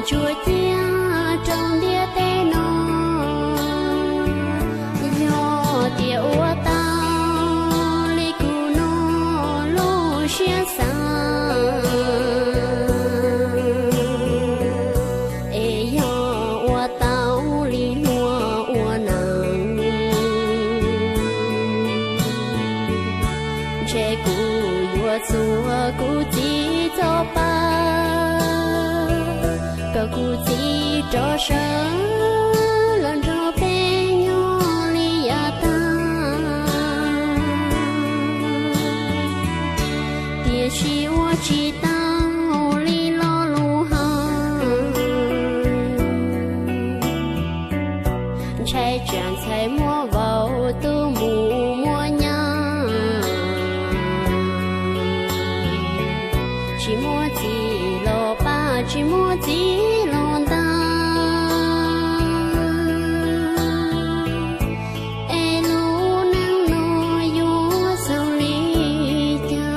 Tsuas cia rau ntiaj teb no, yog tias ua tau li kuv no lub siab xav, es yog ua tau li hluas ua neej, ntshe kuv yuav txuas kuv txiv txoj pa, kom kuv txiv rov sawv los nrog peb nyob li yav tag. Tiam sis ua tsis tau li lo lus hais, ntshai tsam ntxhais muaj vauv tu mus muaj nyab, tsis muaj txiv los pab, tsis muaj txiv los ntaus, es lub neej no yuav xaus li cas?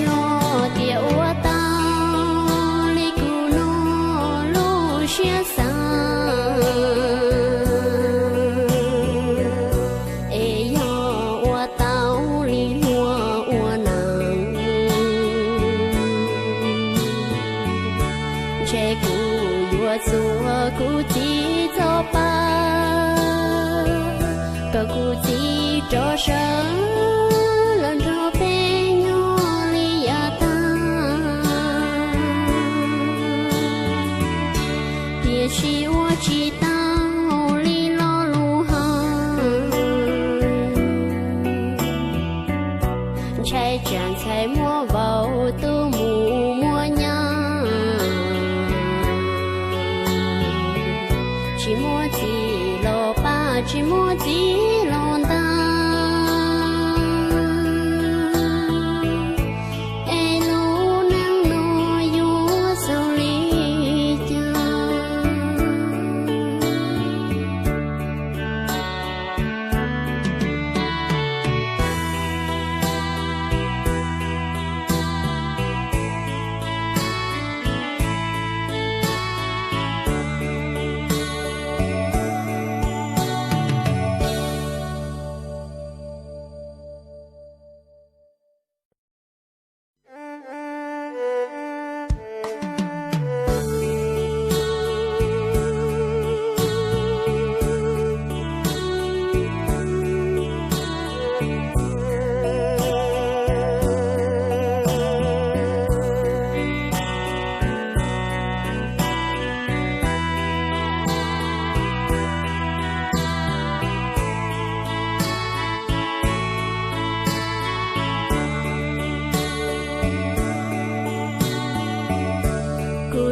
Yog tias ua tau li kuv no lub siab xav, es yog ua tau li hluas ua neej, ntshe kuv yuav txuas kuv txiv txoj pa, kom kuv txiv rov sawv los nrog peb nyob li yav tag. Tiam sis ua tsis tau li lo lus hais, ntshai tsam ntxhais muaj vauv tu mus muaj nyab, tsis muaj txiv los pab, tsis muaj txiv los ntaus, es lub neej no yuav xaus li cas? Kuv